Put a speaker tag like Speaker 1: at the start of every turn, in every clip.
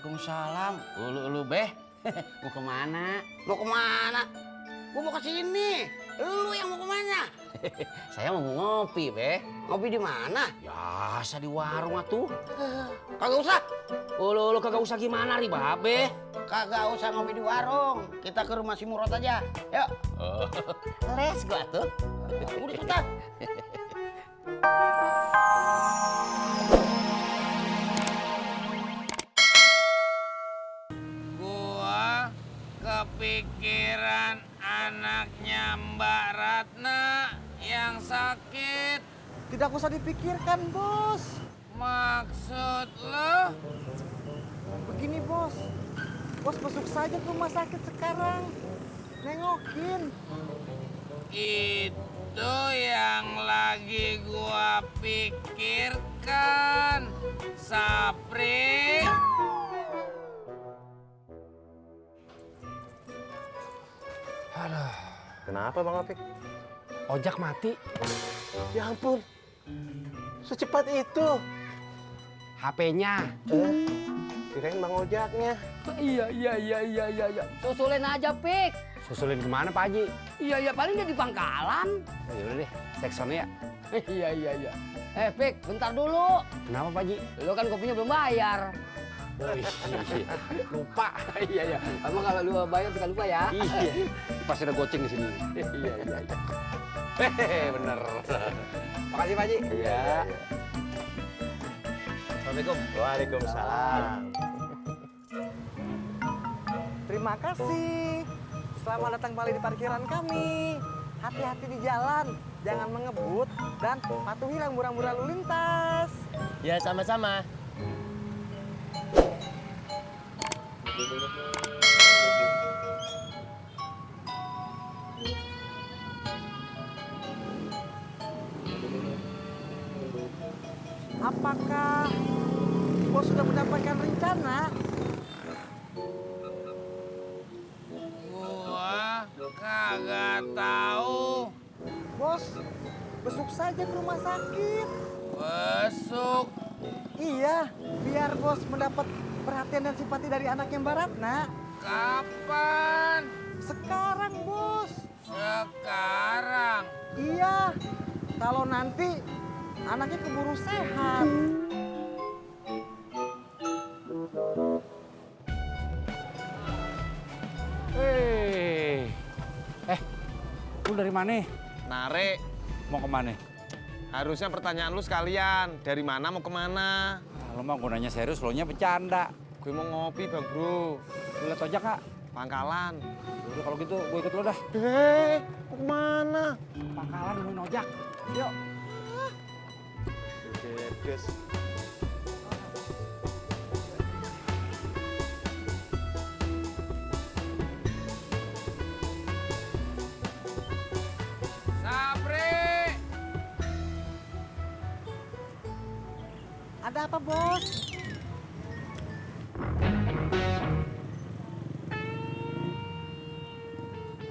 Speaker 1: Waalaikumsalam. Ulu Beh. Mau kemana?
Speaker 2: Mau kemana? Gua mau ke sini. Lu yang mau kemana?
Speaker 1: Saya mau ngopi, Beh.
Speaker 2: Ngopi di mana?
Speaker 1: Biasa di warung atuh.
Speaker 2: Kagak usah.
Speaker 1: Ulu kagak usah gimana, ri Babe.
Speaker 2: Kagak usah ngopi di warung. Kita ke rumah si Murad aja. Yuk.
Speaker 1: Oh, les gua tuh.
Speaker 2: Udah cepetan.
Speaker 3: Gua kepikiran anaknya Mbak Ratna yang sakit.
Speaker 4: Tidak usah dipikirkan, Bos.
Speaker 3: Maksud lo?
Speaker 4: Begini, Bos. Bos masuk saja ke rumah sakit sekarang. Nengokin.
Speaker 3: Itu yang lagi gua pikirkan, Sapri.
Speaker 5: Kenapa Bang Apik?
Speaker 1: Ojak mati.
Speaker 5: Ya ampun, secepat itu.
Speaker 1: HP-nya.
Speaker 5: Kirain Bang Ojaknya.
Speaker 6: Iya. Susulin aja, Pik.
Speaker 1: Susulin kemana, Pak Haji?
Speaker 6: Iya, paling dia di pangkalan.
Speaker 1: Ya udah deh, seksonnya ya.
Speaker 6: Iya. Pik, bentar dulu.
Speaker 1: Kenapa, Pak Haji?
Speaker 6: Lu kan kopinya belum bayar.
Speaker 1: Oh, iya. Lupa.
Speaker 6: Iya. Emang kalau lu bayar suka lupa ya?
Speaker 1: Iya. Pas ada goceng di sini.
Speaker 6: Iya.
Speaker 1: Hehehe, bener. Makasih, Pak Haji.
Speaker 5: Iya.
Speaker 1: Assalamualaikum.
Speaker 5: Waalaikumsalam.
Speaker 4: Terima kasih. Selamat datang kembali di parkiran kami. Hati-hati di jalan. Jangan mengebut dan patuhi rambu-rambu lalu lintas.
Speaker 5: Ya sama-sama.
Speaker 4: Apakah Bos sudah mendapatkan rencana?
Speaker 3: Gua kagak tahu.
Speaker 4: Bos, besuk saja ke rumah sakit.
Speaker 3: Besok
Speaker 4: Iya, biar Bos mendapat perhatian dan simpati dari anaknya Mbak Ratna.
Speaker 3: kapan?
Speaker 4: Sekarang, Bos.
Speaker 3: Sekarang.
Speaker 4: Iya, kalau nanti anaknya keburu sehat.
Speaker 7: Lu dari mana?
Speaker 8: Narik,
Speaker 7: Mau kemana?
Speaker 8: harusnya pertanyaan lu sekalian. Dari mana mau kemana?
Speaker 7: Lu mah gunanya serius, lo nya bercanda.
Speaker 8: Gue mau ngopi bang bro.
Speaker 7: Lu liat ojek nggak?
Speaker 8: Pangkalan.
Speaker 7: Udah kalau gitu gue ikut lu dah.
Speaker 8: Mau kemana?
Speaker 7: Pangkalan nemuin ojek. Yuk.
Speaker 5: Gus.
Speaker 3: Sapri.
Speaker 4: Ada apa, Bos?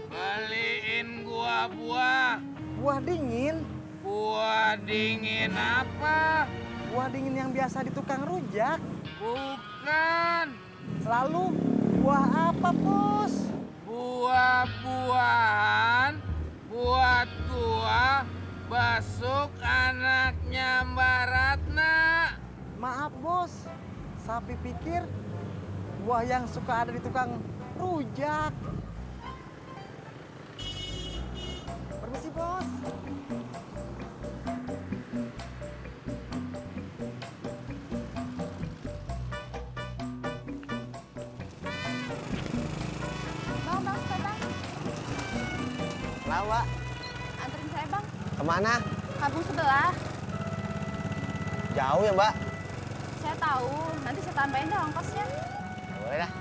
Speaker 3: Beliin gua buah.
Speaker 4: Buah dingin.
Speaker 3: Buah dingin apa?
Speaker 4: Buah dingin yang biasa di tukang rujak.
Speaker 3: Bukan.
Speaker 4: Lalu, buah apa, Bos?
Speaker 3: Buah-buahan buat gua besuk anaknya Mbak Ratna.
Speaker 4: Maaf, Bos. Sapi pikir buah yang suka ada di tukang rujak. Permisi, Bos.
Speaker 9: Bang, sepeda.
Speaker 5: Lawa,
Speaker 9: Anterin saya, Bang.
Speaker 5: kemana?
Speaker 9: Kampung sebelah.
Speaker 5: Jauh ya Mbak?
Speaker 9: Saya tahu. Nanti saya tambahin deh ongkosnya.
Speaker 5: Boleh dah.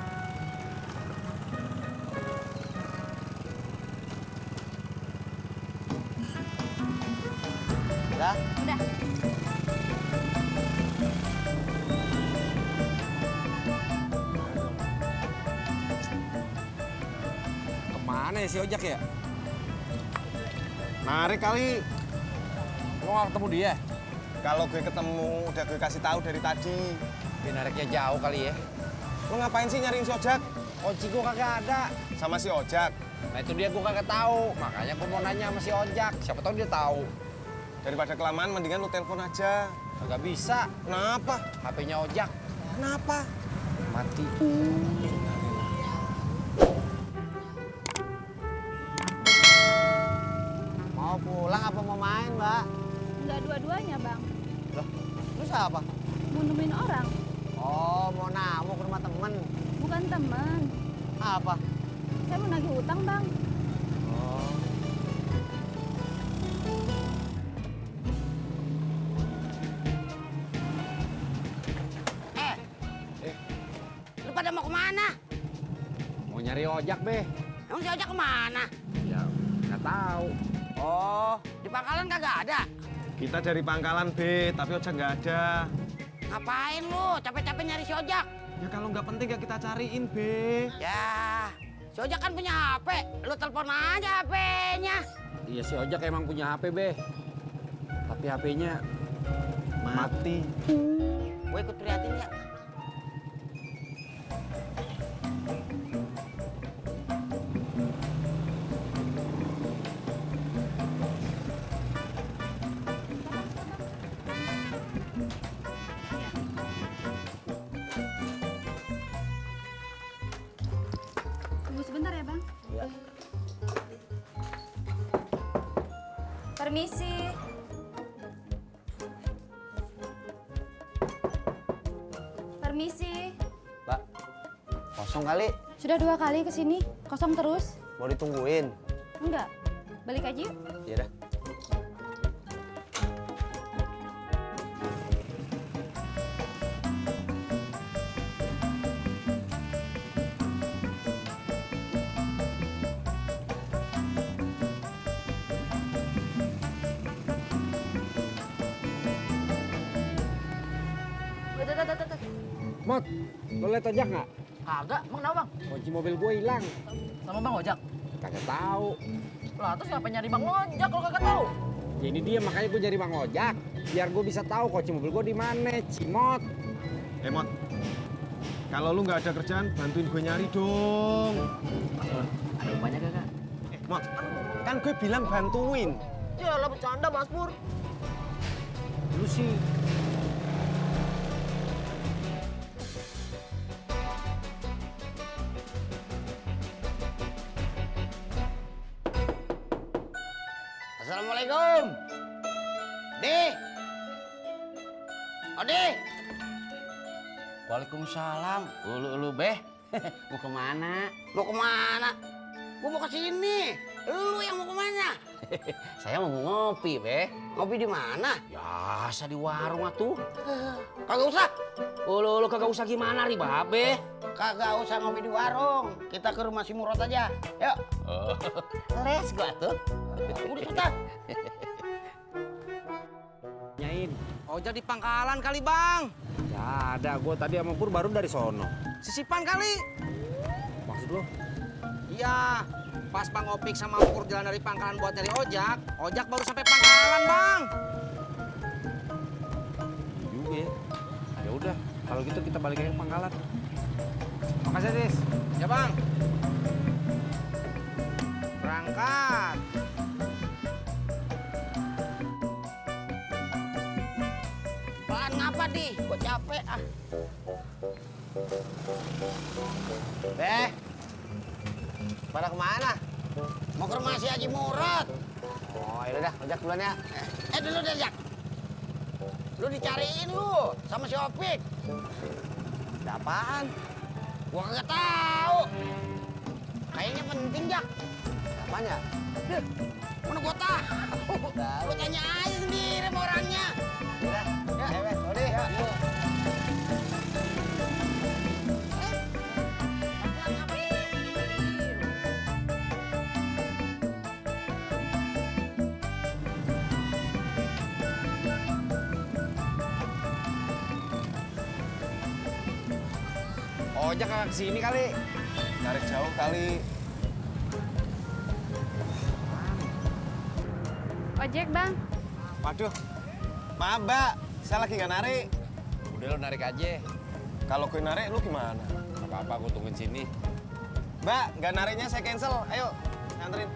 Speaker 5: Udah?
Speaker 9: Udah.
Speaker 7: Kemana ya si ojek ya?
Speaker 8: Narik kali.
Speaker 7: Lo nggak ketemu dia?
Speaker 8: Kalau gue ketemu udah gue kasih tahu dari tadi.
Speaker 7: Dia nariknya jauh kali ya.
Speaker 8: Lo ngapain sih nyariin si ojak?
Speaker 7: Kunci gua kagak ada.
Speaker 8: Sama si ojak?
Speaker 7: Nah itu dia gua kagak tahu. Makanya gua mau nanya sama si ojak. Siapa tahu dia tahu.
Speaker 8: Daripada kelamaan mendingan lu telepon aja.
Speaker 7: Kagak bisa.
Speaker 8: Kenapa?
Speaker 7: HP-nya ojak
Speaker 8: Kenapa?
Speaker 7: mati.
Speaker 2: Mau pulang apa mau main, Mbak?
Speaker 9: Enggak dua-duanya, Bang.
Speaker 2: Lu siapa?
Speaker 9: Mau nemuin orang,
Speaker 2: Oh, mau namu ke rumah temen.
Speaker 9: bukan teman.
Speaker 2: Apa?
Speaker 9: Saya mau nagih hutang, Bang.
Speaker 2: Lu pada mau kemana?
Speaker 7: Mau nyari ojak, Be.
Speaker 2: Emang si ojak kemana?
Speaker 7: Ya, nggak tahu.
Speaker 2: Oh, di pangkalan kagak ada.
Speaker 8: Kita dari pangkalan, B, tapi ojak nggak ada.
Speaker 2: Ngapain lu? Capek-capek nyari si ojak.
Speaker 8: Ya kalau nggak penting ya kita cariin, B.
Speaker 2: Ya, si ojak kan punya HP. Lu telepon aja HP-nya.
Speaker 7: Iya si ojak emang punya HP, Be. Tapi HP-nya mati.
Speaker 2: Gue ikut prihatin ya.
Speaker 9: Tunggu sebentar ya, Bang.
Speaker 2: Iya.
Speaker 9: Permisi. Permisi.
Speaker 5: Mbak, kosong kali.
Speaker 9: Sudah 2 kali ke sini, kosong terus.
Speaker 5: Mau ditungguin.
Speaker 9: Enggak. Balik aja yuk.
Speaker 5: Iya dah.
Speaker 7: Mot, lo liat ojak nggak?
Speaker 6: Kagak, emang kenapa bang?
Speaker 7: Kunci mobil gue hilang.
Speaker 6: Sama bang ojak.
Speaker 7: Kagak tahu.
Speaker 6: Lah terus ngapain nyari bang ojak kalau kagak tahu?
Speaker 7: Ya ini dia makanya gue nyari bang ojak. Biar gue bisa tahu kunci mobil gue di mana, Cimot.
Speaker 8: Mot, kalau lu nggak ada kerjaan, bantuin gue nyari dong.
Speaker 6: Ada upahnya kagak?
Speaker 8: Mot, kan gue bilang bantuin.
Speaker 6: Ya lah bercanda Mas Pur.
Speaker 7: Lu sih.
Speaker 2: Assalamualaikum. Di. Odi.
Speaker 1: Waalaikumsalam. Lu Beh. Mau kemana?
Speaker 2: Mau kemana? Gua mau ke sini. Lu yang mau kemana?
Speaker 1: Saya mau ngopi, Beh.
Speaker 2: Ngopi di mana?
Speaker 1: Biasa di warung atuh.
Speaker 2: Kagak usah.
Speaker 1: Lu kagak usah gimana, Riba, Beh.
Speaker 2: Kagak usah ngopi di warung. Kita ke rumah si Murot aja. Yuk.
Speaker 1: Oh, les gua tuh.
Speaker 2: Udah cepetan.
Speaker 7: Nyain.
Speaker 3: Ojak di pangkalan kali, Bang.
Speaker 7: Ya ada, gue tadi sama Pur baru dari sono.
Speaker 3: Sisipan kali.
Speaker 7: Maksud lo?
Speaker 3: Iya, pas Bang Opik sama Pur jalan dari pangkalan buat nyari ojak, ojak baru sampai pangkalan, Bang.
Speaker 7: Juga ya. Ya udah, kalau gitu kita balik aja ke pangkalan. Makasih, Tis.
Speaker 3: Ya, Bang. Berangkat.
Speaker 2: Pelan ngapa, Di? Gua capek ah.
Speaker 5: Beh, pada kemana?
Speaker 2: Mau ke rumah si Haji Murot.
Speaker 5: Oh, ya udah, ojak duluan ya.
Speaker 2: Dulu deh, Jak. Lu dicariin lu sama si Opik.
Speaker 5: Ada apaan?
Speaker 2: Gua kagak tahu. Kayaknya penting, Jak.
Speaker 5: Apaan ya?
Speaker 2: Mana gua tahu. Lu tanya aja sendiri sama orangnya.
Speaker 5: Udah,
Speaker 2: Ya.
Speaker 5: Odi. Ya.
Speaker 7: Ojak kagak kesini kali.
Speaker 8: Narik jauh kali.
Speaker 9: Ojek, Bang.
Speaker 8: Waduh, maaf Mbak, saya lagi nggak narik.
Speaker 7: Udah lo narik aja.
Speaker 8: Kalau gue narik, lu gimana?
Speaker 7: Gak apa-apa, gue tungguin sini.
Speaker 8: Mbak, nggak nariknya saya cancel. Ayo, nganterin.